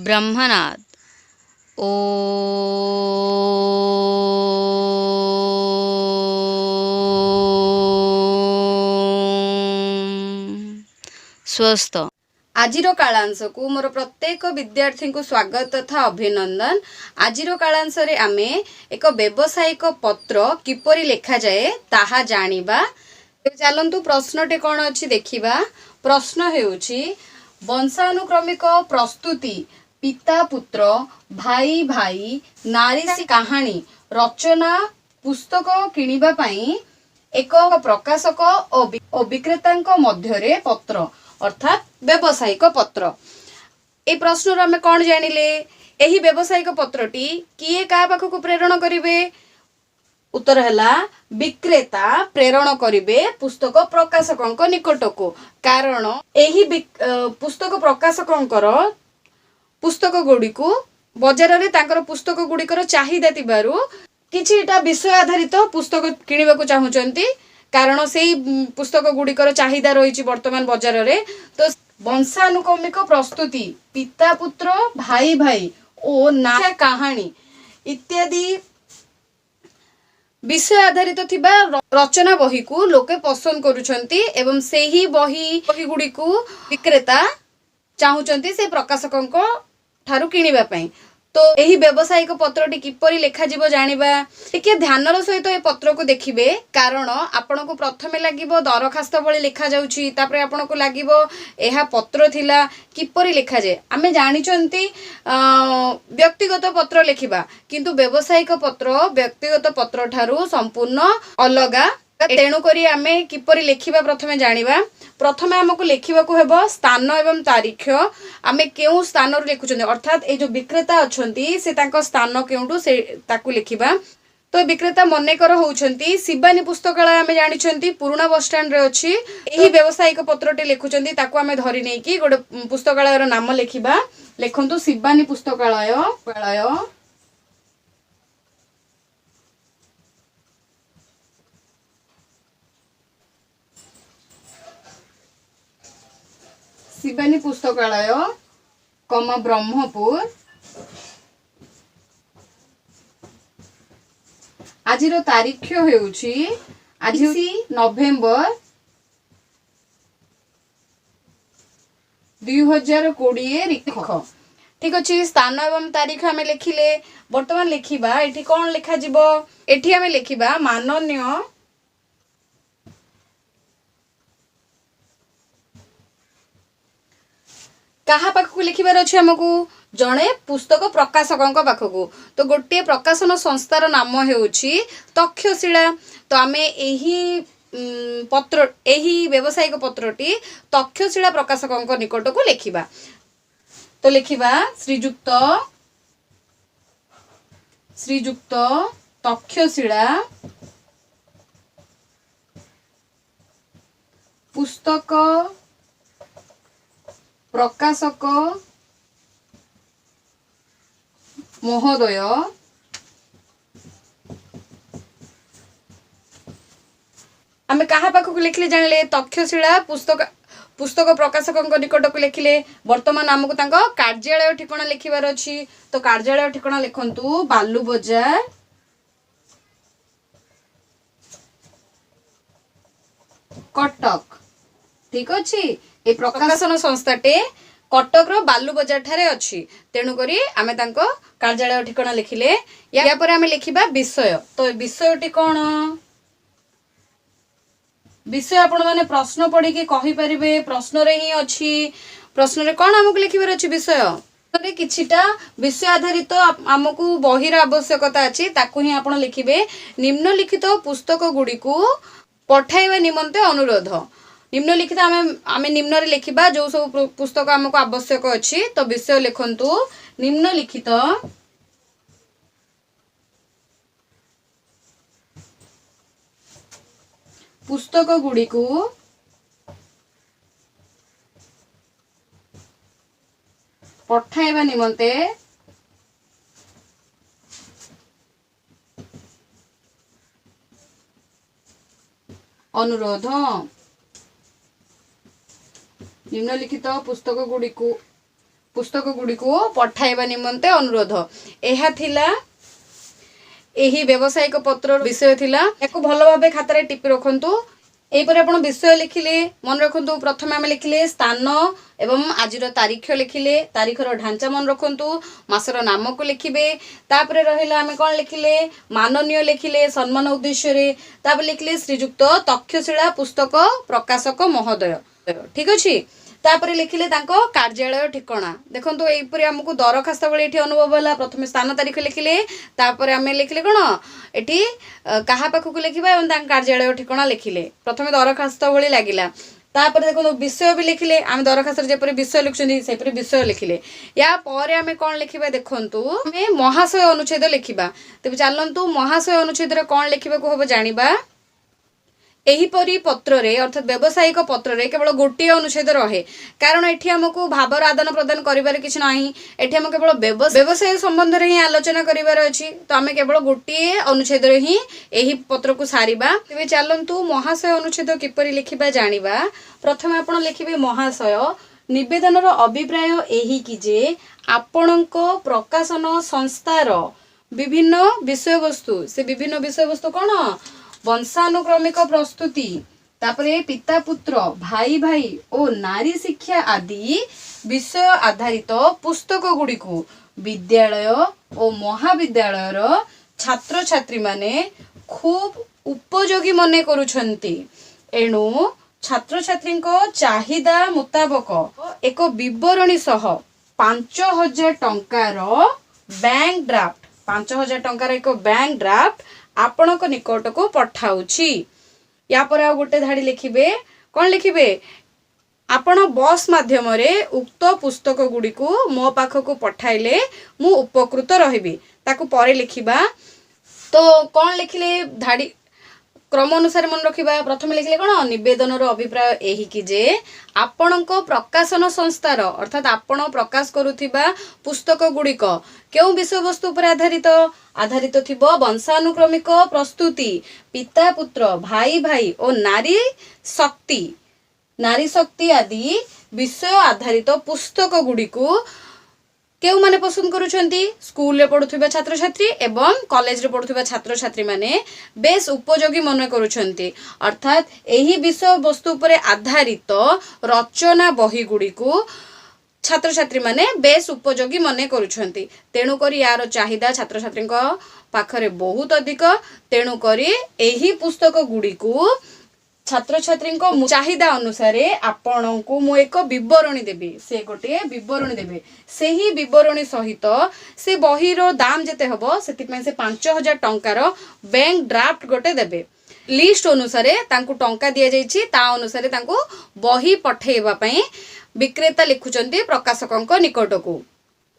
ବ୍ରହ୍ମନାଦ। ଓମ୍ ସ୍ୱସ୍ତ। ଆଜିର କାଳାଂଶକୁ ମୋର ପ୍ରତ୍ୟେକ ବିଦ୍ୟାର୍ଥୀଙ୍କୁ ସ୍ୱାଗତ ତଥା ଅଭିନନ୍ଦନ। ଆଜିର କାଳାଂଶରେ ଆମେ ଏକ ବ୍ୟବସାୟିକ ପତ୍ର କିପରି ଲେଖାଯାଏ ତାହା ଜାଣିବା। ଚାଲନ୍ତୁ, ପ୍ରଶ୍ନଟି କ'ଣ ଅଛି ଦେଖିବା। ପ୍ରଶ୍ନ ହେଉଛି, ବଂଶାନୁକ୍ରମିକ ପ୍ରସ୍ତୁତି, ପିତା ପୁତ୍ର, ଭାଇ ଭାଇ, ନାରୀ କାହାଣୀ ରଚନା ପୁସ୍ତକ କିଣିବା ପାଇଁ ଏକ ପ୍ରକାଶକ ଓ ବିକ୍ରେତାଙ୍କ ମଧ୍ୟରେ ପତ୍ର, ଅର୍ଥାତ୍ ବ୍ୟବସାୟିକ ପତ୍ର। ଏଇ ପ୍ରଶ୍ନରୁ ଆମେ କ'ଣ ଜାଣିଲେ? ଏହି ବ୍ୟବସାୟିକ ପତ୍ରଟି କିଏ କାହା ପାଖକୁ ପ୍ରେରଣ କରିବେ? ଉତ୍ତର ହେଲା, ବିକ୍ରେତା ପ୍ରେରଣ କରିବେ ପୁସ୍ତକ ପ୍ରକାଶକଙ୍କ ନିକଟକୁ। କାରଣ ଏହି ପୁସ୍ତକ ପ୍ରକାଶକଙ୍କର ପୁସ୍ତକ ଗୁଡ଼ିକୁ ବଜାରରେ ତାଙ୍କର ପୁସ୍ତକ ଗୁଡ଼ିକର ଚାହିଦା ଥିବାରୁ କିଛିଟା ବିଷୟ ଆଧାରିତ ପୁସ୍ତକ କିଣିବାକୁ ଚାହୁଁଛନ୍ତି, କାରଣ ସେଇ ପୁସ୍ତକ ଗୁଡ଼ିକର ଚାହିଦା ରହିଛି ବର୍ତ୍ତମାନ ବଜାରରେ। ତ ବଂଶାନୁକ୍ରମିକ ପ୍ରସ୍ତୁତି, ପିତା ପୁତ୍ର, ଭାଇ ଭାଇ ଓ ନା କାହାଣୀ ଇତ୍ୟାଦି ବିଷୟ ଆଧାରିତ ଥିବା ରଚନା ବହିକୁ ଲୋକେ ପସନ୍ଦ କରୁଛନ୍ତି ଏବଂ ସେହି ବହି ଗୁଡ଼ିକୁ ବିକ୍ରେତା ଚାହୁଁଛନ୍ତି ସେ ପ୍ରକାଶକଙ୍କ ଠାରୁ କିଣିବା ପାଇଁ। ତ ଏହି ବ୍ୟବସାୟିକ ପତ୍ରଟି କିପରି ଲେଖାଯିବ ଜାଣିବା। ଟିକେ ଧ୍ୟାନର ସହିତ ଏ ପତ୍ରକୁ ଦେଖିବେ, କାରଣ ଆପଣଙ୍କୁ ପ୍ରଥମେ ଲାଗିବ ଦରଖାସ୍ତ ଭଳି ଲେଖାଯାଉଛି, ତାପରେ ଆପଣଙ୍କୁ ଲାଗିବ ଏହା ପତ୍ର ଥିଲା, କିପରି ଲେଖାଯାଏ। ଆମେ ଜାଣିଛନ୍ତି ବ୍ୟକ୍ତିଗତ ପତ୍ର ଲେଖିବା, କିନ୍ତୁ ବ୍ୟବସାୟିକ ପତ୍ର ବ୍ୟକ୍ତିଗତ ପତ୍ର ଠାରୁ ସମ୍ପୂର୍ଣ୍ଣ ଅଲଗା। ତେଣୁକରି ଆମେ କିପରି ଲେଖିବା ପ୍ରଥମେ ଜାଣିବା। ପ୍ରଥମେ ଆମକୁ ଲେଖିବାକୁ ହେବ ସ୍ଥାନ ଏବଂ ତାରିଖ। ଆମେ କେଉଁ ସ୍ଥାନରୁ ଲେଖୁଛନ୍ତି, ଅର୍ଥାତ୍ ଏଇ ଯୋଉ ବିକ୍ରେତା ଅଛନ୍ତି, ସେ ତାଙ୍କ ସ୍ଥାନ କେଉଁଠୁ ସେ ତାକୁ ଲେଖିବା। ତ ବିକ୍ରେତା ମନେକର ହଉଛନ୍ତି ଶିବାନୀ ପୁସ୍ତକାଳୟ, ଆମେ ଜାଣିଛନ୍ତି ପୁରୁଣା ବସଷ୍ଟାଣ୍ଡରେ ଅଛି। ଏହି ବ୍ୟବସାୟିକ ପତ୍ରଟି ଲେଖୁଛନ୍ତି, ତାକୁ ଆମେ ଧରି ନେଇକି ଗୋଟେ ପୁସ୍ତକାଳୟର ନାମ ଲେଖିବା। ଲେଖନ୍ତୁ ଶିବାନୀ ପୁସ୍ତକାଳୟ ପୁସ୍ତକାଳୟ, ଶିବାନୀ ପୁସ୍ତକାଳୟ କମା ବ୍ରହ୍ମପୁର। ଆଜିର ତାରିଖ ହେଉଛି ଆଜି ନଭେମ୍ବର 2020 ରିଖ। ଠିକ ଅଛି, ସ୍ଥାନ ଏବଂ ତାରିଖ ଆମେ ଲେଖିଲେ। ବର୍ତ୍ତମାନ ଲେଖିବା, ଏଠି କଣ ଲେଖାଯିବ? ଏଠି ଆମେ ଲେଖିବା ମାନନୀୟ କାହା ପାଖକୁ ଲେଖିବାର ଅଛି ଆମକୁ? ଜଣେ ପୁସ୍ତକ ପ୍ରକାଶକଙ୍କ ପାଖକୁ। ତ ଗୋଟିଏ ପ୍ରକାଶନ ସଂସ୍ଥାର ନାମ ହେଉଛି ତକ୍ଷଶିଳା। ତ ଆମେ ଏହି ପତ୍ର, ଏହି ବ୍ୟବସାୟିକ ପତ୍ରଟି ତକ୍ଷଶିଳା ପ୍ରକାଶକଙ୍କ ନିକଟକୁ ଲେଖିବା। ତ ଲେଖିବା ଶ୍ରୀଯୁକ୍ତ ତକ୍ଷଶିଳା ପୁସ୍ତକ ପ୍ରକାଶକ ମହୋଦୟ, ଆମେ କାହା ପାଖକୁ ଲେଖିଲେ ଜାଣିଲେ? ତକ୍ଷଶିଳା ପୁସ୍ତକ ପ୍ରକାଶକଙ୍କ ନିକଟକୁ ଲେଖିଲେ। ବର୍ତ୍ତମାନ ଆମକୁ ତାଙ୍କ କାର୍ଯ୍ୟାଳୟ ଠିକଣା ଲେଖିବାର ଅଛି। ତ କାର୍ଯ୍ୟାଳୟ ଠିକଣା ଲେଖନ୍ତୁ ବାଲୁ ବଜାର, କଟକ। ଠିକ ଅଛି, ଏ ପ୍ରକାଶନ ସଂସ୍ଥାଟେ କଟକର ବାଲୁ ବଜାର ଠାରେ ଅଛି, ତେଣୁକରି ଆମେ ତାଙ୍କ କାର୍ଯ୍ୟାଳୟ ଠିକଣା ଲେଖିଲେ। ୟା ପରେ ଆମେ ଲେଖିବା ବିଷୟ। ତ ଏ ବିଷୟଟି କଣ? ବିଷୟ ଆପଣମାନେ ପ୍ରଶ୍ନ ପଢିକି କହିପାରିବେ, ପ୍ରଶ୍ନରେ ହିଁ ଅଛି। ପ୍ରଶ୍ନରେ କଣ ଆମକୁ ଲେଖିବାର ଅଛି? ବିଷୟ କିଛିଟା ବିଷୟ ଆଧାରିତ ଆମକୁ ବହିର ଆବଶ୍ୟକତା ଅଛି, ତାକୁ ହିଁ ଆପଣ ଲେଖିବେ। ନିମ୍ନଲିଖିତ ପୁସ୍ତକ ଗୁଡ଼ିକୁ ପଠାଇବା ନିମନ୍ତେ ଅନୁରୋଧ। ନିମ୍ନଲିଖିତ ଆମେ ନିମ୍ନରେ ଲେଖିବା ଯୋଉ ସବୁ ପୁସ୍ତକ ଆମକୁ ଆବଶ୍ୟକ ଅଛି। ତ ବିଷୟ ଲେଖନ୍ତୁ ନିମ୍ନଲିଖିତ ପୁସ୍ତକ ଗୁଡ଼ିକୁ ପଠାଇବା ନିମନ୍ତେ ଅନୁରୋଧ। ନିମ୍ନଲିଖିତ ପୁସ୍ତକ ଗୁଡ଼ିକୁ ପୁସ୍ତକ ଗୁଡ଼ିକୁ ପଠାଇବା ନିମନ୍ତେ ଅନୁରୋଧ। ଏହା ଥିଲା ଏହି ବ୍ୟବସାୟିକ ପତ୍ରର ବିଷୟ ଥିଲା। ଏହାକୁ ଭଲ ଭାବେ ଖାତାରେ ଟିପି ରଖନ୍ତୁ। ଏହିପରି ଆପଣ ବିଷୟ ଲେଖିଲେ। ମନେ ରଖନ୍ତୁ, ପ୍ରଥମେ ଆମେ ଲେଖିଲେ ସ୍ଥାନ ଏବଂ ଆଜିର ତାରିଖ ଲେଖିଲେ। ତାରିଖର ଢାଞ୍ଚା ମନେ ରଖନ୍ତୁ, ମାସର ନାମକୁ ଲେଖିବେ। ତାପରେ ରହିଲା ଆମେ କ'ଣ ଲେଖିଲେ? ମାନନୀୟ ଲେଖିଲେ ସମ୍ମାନ ଉଦ୍ଦେଶ୍ୟରେ। ତାପରେ ଲେଖିଲେ ଶ୍ରୀଯୁକ୍ତ ତକ୍ଷଶିଳା ପୁସ୍ତକ ପ୍ରକାଶକ ମହୋଦୟ। ଠିକ ଅଛି। ତାପରେ ଲେଖିଲେ ତାଙ୍କ କାର୍ଯ୍ୟାଳୟ ଠିକଣା। ଦେଖନ୍ତୁ, ଏହିପରି ଆମକୁ ଦରଖାସ୍ତ ଭଳି ଏଠି ଅନୁଭବ ହେଲା। ପ୍ରଥମେ ସ୍ଥାନ, ତାରିଖ ଲେଖିଲେ, ତାପରେ ଆମେ ଲେଖିଲେ କ'ଣ ଏଠି କାହା ପାଖକୁ ଲେଖିବା ଏବଂ ତାଙ୍କ କାର୍ଯ୍ୟାଳୟ ଠିକଣା ଲେଖିଲେ। ପ୍ରଥମେ ଦରଖାସ୍ତ ଭଳି ଲାଗିଲା। ତାପରେ ଦେଖନ୍ତୁ, ବିଷୟ ବି ଲେଖିଲେ। ଆମେ ଦରଖାସ୍ତରେ ଯେପରି ବିଷୟ ଲେଖୁଛନ୍ତି, ସେପରି ବିଷୟ ଲେଖିଲେ। ୟା ପରେ ଆମେ କ'ଣ ଲେଖିବା? ଦେଖନ୍ତୁ, ଆମେ ମହାଶୟ ଅନୁଚ୍ଛେଦ ଲେଖିବା। ତେବେ ଚାଲନ୍ତୁ, ମହାଶୟ ଅନୁଚ୍ଛେଦରେ କ'ଣ ଲେଖିବାକୁ ହବ ଜାଣିବା। ଏହିପରି ପତ୍ରରେ, ଅର୍ଥାତ୍ ବ୍ୟବସାୟିକ ପତ୍ରରେ କେବଳ ଗୋଟିଏ ଅନୁଚ୍ଛେଦ ରହେ, କାରଣ ଏଠି ଆମକୁ ଭାବର ଆଦାନ ପ୍ରଦାନ କରିବାର କିଛି ନାହିଁ। ଏଠି ଆମେ କେବଳ ବ୍ୟବସାୟ ସମ୍ବନ୍ଧରେ ହିଁ ଆଲୋଚନା କରିବାର ଅଛି। ତ ଆମେ କେବଳ ଗୋଟିଏ ଅନୁଚ୍ଛେଦରେ ହିଁ ଏହି ପତ୍ରକୁ ସାରିବା। ତେବେ ଚାଲନ୍ତୁ, ମହାଶୟ ଅନୁଚ୍ଛେଦ କିପରି ଲେଖିବା ଜାଣିବା। ପ୍ରଥମେ ଆପଣ ଲେଖିବେ, ମହାଶୟ, ନିବେଦନର ଅଭିପ୍ରାୟ ଏହି କି ଯେ ଆପଣଙ୍କ ପ୍ରକାଶନ ସଂସ୍ଥାର ବିଭିନ୍ନ ବିଷୟବସ୍ତୁ, ସେ ବିଭିନ୍ନ ବିଷୟବସ୍ତୁ କ'ଣ? ବଂଶାନୁକ୍ରମିକ ପ୍ରସ୍ତୁତି, ତାପରେ ପିତା ପୁତ୍ର, ଭାଇ ଭାଇ ଓ ନାରୀ ଶିକ୍ଷା ଆଦି ବିଷୟ ଆଧାରିତ ପୁସ୍ତକ ଗୁଡ଼ିକୁ ବିଦ୍ୟାଳୟ ଓ ମହାବିଦ୍ୟାଳୟର ଛାତ୍ରଛାତ୍ରୀମାନେ ଖୁବ୍ ଉପଯୋଗୀ ମନେ କରୁଛନ୍ତି। ଏଣୁ ଛାତ୍ରଛାତ୍ରୀଙ୍କ ଚାହିଦା ମୁତାବକ ଏକ ବିବରଣୀ ସହ 5000 ଟଙ୍କାର ବ୍ୟାଙ୍କ ଡ୍ରାଫ୍ଟ, 5000 ଟଙ୍କାର ଏକ ବ୍ୟାଙ୍କ ଡ୍ରାଫ୍ଟ ଆପଣଙ୍କ ନିକଟକୁ ପଠାଉଛି। ୟା ପରେ ଆଉ ଗୋଟେ ଧାଡ଼ି ଲେଖିବେ। କ'ଣ ଲେଖିବେ? ଆପଣ ବସ୍ ମାଧ୍ୟମରେ ଉକ୍ତ ପୁସ୍ତକ ଗୁଡ଼ିକୁ ମୋ ପାଖକୁ ପଠାଇଲେ ମୁଁ ଉପକୃତ ରହିବି। ତାକୁ ପରେ ଲେଖିବା। ତ କ'ଣ ଲେଖିଲେ? ଧାଡ଼ି କ୍ରମ ଅନୁସାରେ ମନେ ରଖିବା। ପ୍ରଥମେ ଲେଖିଲେ କ'ଣ? ନିବେଦନର ଅଭିପ୍ରାୟ ଏହିକି ଯେ ଆପଣଙ୍କ ପ୍ରକାଶନ ସଂସ୍ଥାର, ଅର୍ଥାତ୍ ଆପଣ ପ୍ରକାଶ କରୁଥିବା ପୁସ୍ତକ ଗୁଡ଼ିକ କେଉଁ ବିଷୟବସ୍ତୁ ଉପରେ ଆଧାରିତ ଥିବ? ବଂଶାନୁକ୍ରମିକ ପ୍ରସ୍ତୁତି, ପିତା ପୁତ୍ର, ଭାଇ ଭାଇ ଓ ନାରୀ ଶକ୍ତି ଆଦି ବିଷୟ ଆଧାରିତ ପୁସ୍ତକ ଗୁଡ଼ିକୁ କେଉଁମାନେ ପସନ୍ଦ କରୁଛନ୍ତି? ସ୍କୁଲରେ ପଢୁଥିବା ଛାତ୍ରଛାତ୍ରୀ ଏବଂ କଲେଜରେ ପଢୁଥିବା ଛାତ୍ରଛାତ୍ରୀମାନେ ବେଶ ଉପଯୋଗୀ ମନେ କରୁଛନ୍ତି। ଅର୍ଥାତ୍ ଏହି ବିଷୟବସ୍ତୁ ଉପରେ ଆଧାରିତ ରଚନା ବହି ଗୁଡ଼ିକୁ ଛାତ୍ରଛାତ୍ରୀମାନେ ବେଶ ଉପଯୋଗୀ ମନେ କରୁଛନ୍ତି। ତେଣୁକରି ୟାର ଚାହିଦା ଛାତ୍ରଛାତ୍ରୀଙ୍କ ପାଖରେ ବହୁତ ଅଧିକ। ତେଣୁକରି ଏହି ପୁସ୍ତକ ଗୁଡ଼ିକୁ ଛାତ୍ରଛାତ୍ରୀଙ୍କ ଚାହିଦା ଅନୁସାରେ ଆପଣଙ୍କୁ ମୁଁ ଏକ ବିବରଣୀ ଦେବି। ସେ ଗୋଟିଏ ବିବରଣୀ ଦେବେ। ସେହି ବିବରଣୀ ସହିତ ସେ ବହିର ଦାମ ଯେତେ ହବ, ସେଥିପାଇଁ ସେ 5000 ଟଙ୍କାର ବ୍ୟାଙ୍କ ଡ୍ରାଫ୍ଟ ଗୋଟେ ଦେବେ। ଲିଷ୍ଟ ଅନୁସାରେ ତାଙ୍କୁ ଟଙ୍କା ଦିଆଯାଇଛି, ତା ଅନୁସାରେ ତାଙ୍କୁ ବହି ପଠେଇବା ପାଇଁ ବିକ୍ରେତା ଲେଖୁଛନ୍ତି ପ୍ରକାଶକଙ୍କ ନିକଟକୁ।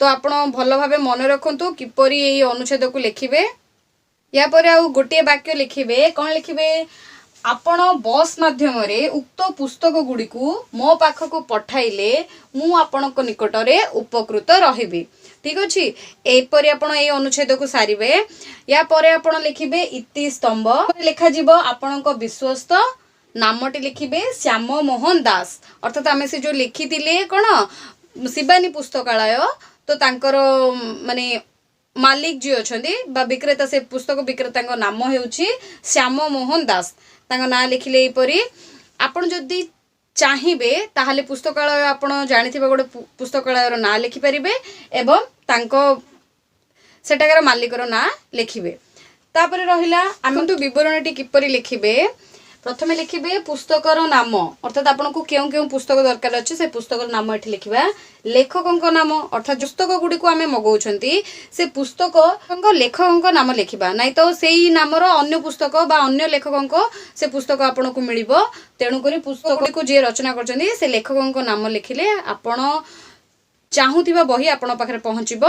ତ ଆପଣ ଭଲ ଭାବେ ମନେ ରଖନ୍ତୁ କିପରି ଏଇ ଅନୁଚ୍ଛେଦକୁ ଲେଖିବେ। ୟା ପରେ ଆଉ ଗୋଟିଏ ବାକ୍ୟ ଲେଖିବେ। କ'ଣ ଲେଖିବେ? ଆପଣ ବସ୍ ମାଧ୍ୟମରେ ଉକ୍ତ ପୁସ୍ତକ ଗୁଡ଼ିକୁ ମୋ ପାଖକୁ ପଠାଇଲେ ମୁଁ ଆପଣଙ୍କ ନିକଟରେ ଉପକୃତ ରହିବି। ଠିକ ଅଛି। ଏହିପରି ଆପଣ ଏଇ ଅନୁଚ୍ଛେଦକୁ ସାରିବେ। ୟା ପରେ ଆପଣ ଲେଖିବେ ଇତି ସ୍ତମ୍ଭ ଲେଖାଯିବ। ଆପଣଙ୍କ ବିଶ୍ୱସ୍ତ, ନାମଟି ଲେଖିବେ ଶ୍ୟାମ ମୋହନ ଦାସ। ଅର୍ଥାତ୍ ଆମେ ସେ ଯୋଉ ଲେଖିଥିଲେ କ'ଣ, ଶିବାନୀ ପୁସ୍ତକାଳୟ, ତ ତାଙ୍କର ମାନେ ମାଲିକ ଯିଏ ଅଛନ୍ତି ବା ବିକ୍ରେତା, ସେ ପୁସ୍ତକ ବିକ୍ରେତାଙ୍କ ନାମ ହେଉଛି ଶ୍ୟାମ ମୋହନ ଦାସ। ତାଙ୍କ ନାଁ ଲେଖିଲେ। ଏହିପରି ଆପଣ ଯଦି ଚାହିଁବେ, ତାହେଲେ ପୁସ୍ତକାଳୟ ଆପଣ ଜାଣିଥିବା ଗୋଟେ ପୁସ୍ତକାଳୟର ନାଁ ଲେଖିପାରିବେ ଏବଂ ତାଙ୍କ ସେଠାକାର ମାଲିକର ନାଁ ଲେଖିବେ। ତାପରେ ରହିଲା ଆମେ ବିବରଣୀଟି କିପରି ଲେଖିବେ। ପ୍ରଥମେ ଲେଖିବେ ପୁସ୍ତକର ନାମ, ଅର୍ଥାତ୍ ଆପଣଙ୍କୁ କେଉଁ କେଉଁ ପୁସ୍ତକ ଦରକାର ଅଛି, ସେ ପୁସ୍ତକର ନାମ ଏଠି ଲେଖିବା। ଲେଖକଙ୍କ ନାମ, ଅର୍ଥାତ୍ ପୁସ୍ତକ ଗୁଡ଼ିକୁ ଆମେ ମଗଉଛନ୍ତି, ସେ ପୁସ୍ତକଙ୍କ ଲେଖକଙ୍କ ନାମ ଲେଖିବା। ନାଇଁ ତ ସେଇ ନାମର ଅନ୍ୟ ପୁସ୍ତକ ବା ଅନ୍ୟ ଲେଖକଙ୍କ ସେ ପୁସ୍ତକ ଆପଣଙ୍କୁ ମିଳିବ। ତେଣୁକରି ପୁସ୍ତକକୁ ଯିଏ ରଚନା କରିଛନ୍ତି, ସେ ଲେଖକଙ୍କ ନାମ ଲେଖିଲେ ଆପଣ ଚାହୁଁଥିବା ବହି ଆପଣଙ୍କ ପାଖରେ ପହଞ୍ଚିବ।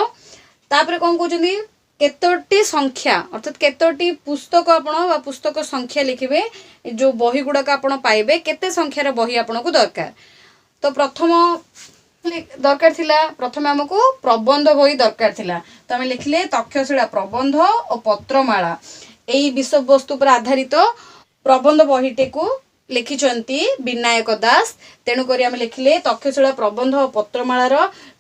ତାପରେ କ'ଣ କହୁଛନ୍ତି? କେତୋଟି ସଂଖ୍ୟା, ଅର୍ଥାତ୍ କେତୋଟି ପୁସ୍ତକ ଆପଣ ବା ପୁସ୍ତକ ସଂଖ୍ୟା ଲେଖିବେ। ଯୋଉ ବହି ଗୁଡାକ ଆପଣ ପାଇବେ, କେତେ ସଂଖ୍ୟାର ବହି ଆପଣଙ୍କୁ ଦରକାର। ତ ପ୍ରଥମ ଦରକାର ଥିଲା, ପ୍ରଥମେ ଆମକୁ ପ୍ରବନ୍ଧ ବହି ଦରକାର ଥିଲା। ତ ଆମେ ଲେଖିଲେ ତକ୍ଷଶିଳା ପ୍ରବନ୍ଧ ଓ ପତ୍ରମାଳା, ଏଇ ବିଷୟବସ୍ତୁ ଉପରେ ଆଧାରିତ ପ୍ରବନ୍ଧ ବହିଟିକୁ ଲେଖିଛନ୍ତି ବିନାୟକ ଦାସ। ତେଣୁକରି ଆମେ ଲେଖିଲେ ତକ୍ଷଶିଳା ପ୍ରବନ୍ଧ ଓ ପତ୍ରମାଳାର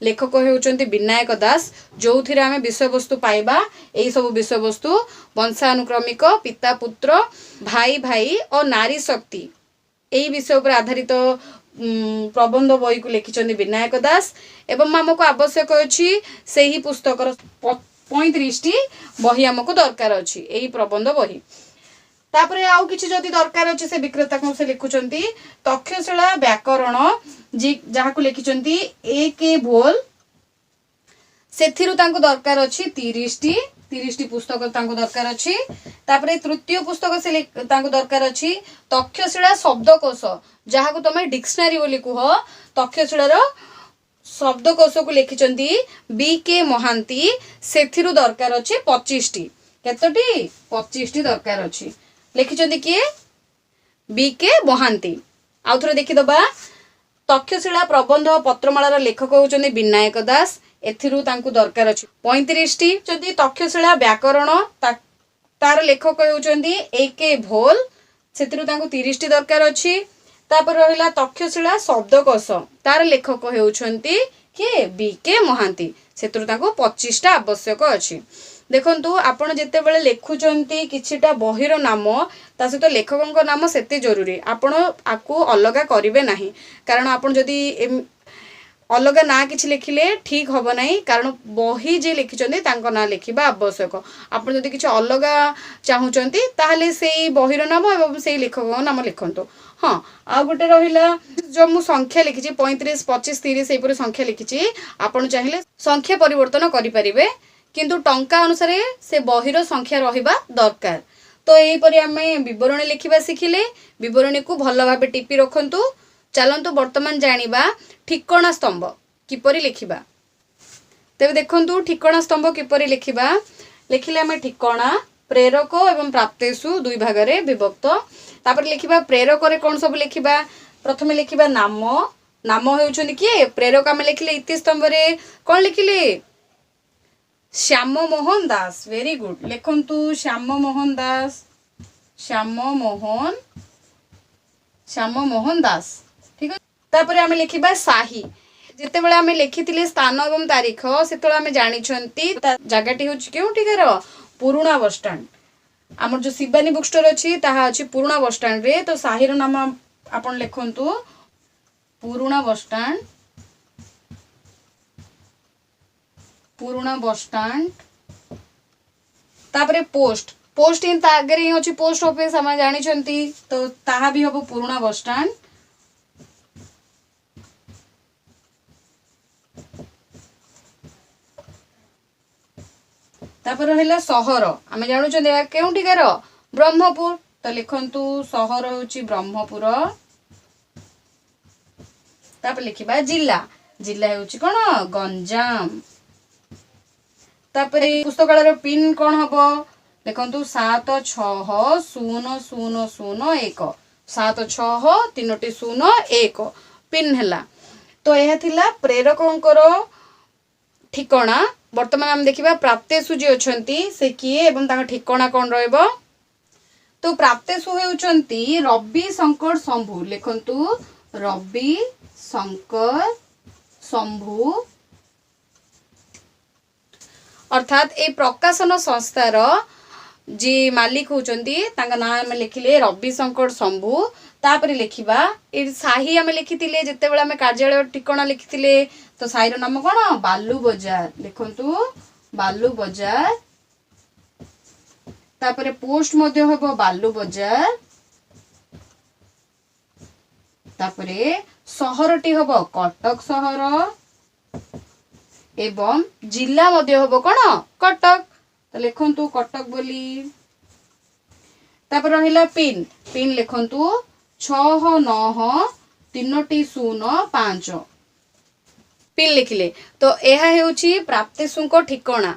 ଲେଖକ ହେଉଛନ୍ତି ବିନାୟକ ଦାସ, ଯେଉଁଥିରେ ଆମେ ବିଷୟବସ୍ତୁ ପାଇବା ଏଇସବୁ ବିଷୟବସ୍ତୁ: ବଂଶାନୁକ୍ରମିକ, ପିତା ପୁତ୍ର, ଭାଇ ଭାଇ ଓ ନାରୀ ଶକ୍ତି। ଏଇ ବିଷୟ ଉପରେ ଆଧାରିତ ପ୍ରବନ୍ଧ ବହିକୁ ଲେଖିଛନ୍ତି ବିନାୟକ ଦାସ ଏବଂ ଆମକୁ ଆବଶ୍ୟକ ଅଛି ସେହି ପୁସ୍ତକର 35ଟି ବହି ଆମକୁ ଦରକାର ଅଛି ଏହି ପ୍ରବନ୍ଧ ବହି। ତାପରେ ଆଉ କିଛି ଯଦି ଦରକାର ଅଛି, ସେ ବିକ୍ରେତାକୁ ସେ ଲେଖୁଛନ୍ତି ତକ୍ଷଶିଳା ବ୍ୟାକରଣ, ଯାହାକୁ ଲେଖିଛନ୍ତି ଏ କେ ଭୋଲ, ସେଥିରୁ ତାଙ୍କୁ ଦରକାର ଅଛି 30ଟି ପୁସ୍ତକ ତାଙ୍କୁ ଦରକାର ଅଛି। ତାପରେ ତୃତୀୟ ପୁସ୍ତକ ସେ ତାଙ୍କୁ ଦରକାର ଅଛି ତକ୍ଷଶିଳା ଶବ୍ଦକୋଷ, ଯାହାକୁ ତମେ ଡିକ୍ସନାରୀ ବୋଲି କୁହ। ତକ୍ଷଶିଳାର ଶବ୍ଦକୋଷକୁ ଲେଖିଛନ୍ତି ବି କେ ମହାନ୍ତି, ସେଥିରୁ ଦରକାର ଅଛି 25ଟି। କେତୋଟି? 25ଟି ଦରକାର ଅଛି। ଲେଖିଛନ୍ତି କିଏ? ବି କେ ମହାନ୍ତି। ଆଉ ଥରେ ଦେଖିଦବା। ତକ୍ଷଶିଳା ପ୍ରବନ୍ଧ ପତ୍ରମାଳାର ଲେଖକ ହେଉଛନ୍ତି ବିନାୟକ ଦାସ, ଏଥିରୁ ତାଙ୍କୁ ଦରକାର ଅଛି 35ଟି। ଯଦି ତକ୍ଷଶିଳା ବ୍ୟାକରଣ, ତାର ଲେଖକ ହେଉଛନ୍ତି ଏ କେ ଭୋଲ, ସେଥିରୁ ତାଙ୍କୁ 30ଟି ଦରକାର ଅଛି। ତାପରେ ରହିଲା ତକ୍ଷଶିଳା ଶବ୍ଦକୋଷ, ତାର ଲେଖକ ହେଉଛନ୍ତି କିଏ? ବି କେ ମହାନ୍ତି, ସେଥିରୁ ତାଙ୍କୁ 25ଟା ଆବଶ୍ୟକ ଅଛି। ଦେଖନ୍ତୁ, ଆପଣ ଯେତେବେଳେ ଲେଖୁଛନ୍ତି କିଛିଟା ବହିର ନାମ, ତା ସହିତ ଲେଖକଙ୍କ ନାମ ସେତେ ଜରୁରୀ। ଆପଣ ଆକୁ ଅଲଗା କରିବେ ନାହିଁ, କାରଣ ଆପଣ ଯଦି ଅଲଗା ନାଁ କିଛି ଲେଖିଲେ ଠିକ୍ ହେବ ନାହିଁ, କାରଣ ବହି ଯିଏ ଲେଖିଛନ୍ତି ତାଙ୍କ ନାଁ ଲେଖିବା ଆବଶ୍ୟକ। ଆପଣ ଯଦି କିଛି ଅଲଗା ଚାହୁଁଛନ୍ତି, ତାହେଲେ ସେଇ ବହିର ନାମ ଏବଂ ସେଇ ଲେଖକଙ୍କ ନାମ ଲେଖନ୍ତୁ। ହଁ, ଆଉ ଗୋଟେ ରହିଲା, ଯେଉଁ ମୁଁ ସଂଖ୍ୟା ଲେଖିଛି 35, 25, 30, ଏହିପରି ସଂଖ୍ୟା ଲେଖିଛି, ଆପଣ ଚାହିଁଲେ ସଂଖ୍ୟା ପରିବର୍ତ୍ତନ କରିପାରିବେ, କିନ୍ତୁ ଟଙ୍କା ଅନୁସାରେ ସେ ବହିର ସଂଖ୍ୟା ରହିବା ଦରକାର। ତ ଏହିପରି ଆମେ ବିବରଣୀ ଲେଖିବା ଶିଖିଲେ। ବିବରଣୀକୁ ଭଲ ଭାବେ ଟିପି ରଖନ୍ତୁ। ଚାଲନ୍ତୁ ବର୍ତ୍ତମାନ ଜାଣିବା ଠିକଣା ସ୍ତମ୍ଭ କିପରି ଲେଖିବା। ତେବେ ଦେଖନ୍ତୁ, ଠିକଣା ସ୍ତମ୍ଭ କିପରି ଲେଖିବା। ଲେଖିଲେ ଆମେ ଠିକଣା, ପ୍ରେରକ ଏବଂ ପ୍ରାପ୍ତେଷୁ ଦୁଇ ଭାଗରେ ବିଭକ୍ତ। ତାପରେ ଲେଖିବା ପ୍ରେରକରେ କ'ଣ ସବୁ ଲେଖିବା। ପ୍ରଥମେ ଲେଖିବା ନାମ। ନାମ ହେଉଛନ୍ତି କିଏ? ପ୍ରେରକ ଆମେ ଲେଖିଲେ ଇତି ସ୍ତମ୍ଭରେ କ'ଣ ଲେଖିଲେ? ଶ୍ୟାମ ମୋହନ ଦାସ। Very good. ଲେଖନ୍ତୁ ଶ୍ୟାମ ମୋହନ ଦାସ, ଶ୍ୟାମ ମୋହନ ଦାସ। ଠିକ ଅଛି। ତାପରେ ଆମେ ଲେଖିବା ସାହି। ଯେତେବେଳେ ଆମେ ଲେଖିଥିଲେ ସ୍ଥାନ ଏବଂ ତାରିଖ, ସେତେବେଳେ ଆମେ ଜାଣିଛନ୍ତି ତା ଜାଗାଟି ହେଉଛି କେଉଁଠିକାର? ପୁରୁଣା ବସଷ୍ଟାଣ୍ଡ। ଆମର ଯୋଉ ଶିବାନୀ ବୁକ୍ ଷ୍ଟୋର ଅଛି, ତାହା ଅଛି ପୁରୁଣା ବସଷ୍ଟାଣ୍ଡରେ। ତ ସାହିର ନାମ ଆପଣ ଲେଖନ୍ତୁ ପୁରୁଣା ବସଷ୍ଟାଣ୍ଡ, ପୁରୁଣା ବସଷ୍ଟାଣ୍ଡ। ତାପରେ ପୋଷ୍ଟ। ପୋଷ୍ଟ ହିଁ ତା ଆଗରେ ହିଁ ଅଛି ପୋଷ୍ଟ ଅଫିସ, ଆମେ ଜାଣିଛନ୍ତି, ତ ତାହା ବି ହବ ପୁରୁଣା ବସଷ୍ଟାଣ୍ଡ। ତାପରେ ରହିଲା ସହର। ଆମେ ଜାଣୁଛନ୍ତି ଏହା କେଉଁଠିକାର? ବ୍ରହ୍ମପୁର। ତ ଲେଖନ୍ତୁ ସହର ହେଉଛି ବ୍ରହ୍ମପୁର। ତାପରେ ଲେଖିବା ଜିଲ୍ଲା। ଜିଲ୍ଲା ହେଉଛି କଣ? ଗଞ୍ଜାମ। ତାପରେ ପୁସ୍ତକାଳୟର ପିନ୍ କଣ ହବ? ଲେଖନ୍ତୁ 760001, 760001 ପିନ୍ ହେଲା। ତ ଏହା ଥିଲା ପ୍ରେରକଙ୍କର ଠିକଣା। ବର୍ତ୍ତମାନ ଆମେ ଦେଖିବା ପ୍ରାପ୍ତେଶୁ ଯିଏ ଅଛନ୍ତି ସେ କିଏ ଏବଂ ତାଙ୍କ ଠିକଣା କଣ ରହିବ। ତ ପ୍ରାପ୍ତେଶୁ ହେଉଛନ୍ତି ରବି ଶଙ୍କର ଶମ୍ଭୁ। ଲେଖନ୍ତୁ ରବି ଶଙ୍କର ଶମ୍ଭୁ। ଅର୍ଥାତ୍ ଏଇ ପ୍ରକାଶନ ସଂସ୍ଥାର ଯିଏ ମାଲିକ ହେଉଛନ୍ତି, ତାଙ୍କ ନାଁ ଆମେ ଲେଖିଲେ ରବି ଶଙ୍କର ଶମ୍ଭୁ। ତାପରେ ଲେଖିବା ଏ ସାହି। ଆମେ ଲେଖିଥିଲେ ଯେତେବେଳେ ଆମେ କାର୍ଯ୍ୟାଳୟ ଠିକଣା ଲେଖିଥିଲେ, ତ ସାହିର ନାମ କଣ? ବାଲୁ ବଜାର। ଲେଖନ୍ତୁ ବାଲୁ ବଜାର। ତାପରେ ପୋଷ୍ଟ ମଧ୍ୟ ହେବ ବାଲୁ ବଜାର। ତାପରେ ସହରଟି ହବ କଟକ ସହର ଏବଂ ଜିଲ୍ଲା ମଧ୍ୟ ହବ କଣ? କଟକ। ତ ଲେଖନ୍ତୁ କଟକ ବୋଲି। ତାପରେ ରହିଲା ପିନ୍। ପିନ୍ ଲେଖନ୍ତୁ 690005। ପିନ୍ ଲେଖିଲେ। ତ ଏହା ହେଉଛି ପ୍ରାପ୍ତେଶୁଙ୍କ ଠିକଣା।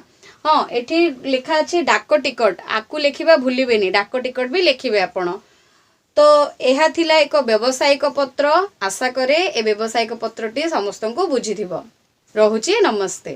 ହଁ, ଏଠି ଲେଖା ଅଛି ଡାକ ଟିକଟ, ଆକୁ ଲେଖିବା ଭୁଲିବେନି। ଡାକ ଟିକଟ ବି ଲେଖିବେ ଆପଣ। ତ ଏହା ଥିଲା ଏକ ବ୍ୟବସାୟିକ ପତ୍ର। ଆଶା କରେ ଏ ବ୍ୟବସାୟିକ ପତ୍ରଟି ସମସ୍ତଙ୍କୁ ବୁଝିଥିବ। ରହୁଛି, ନମସ୍ତେ।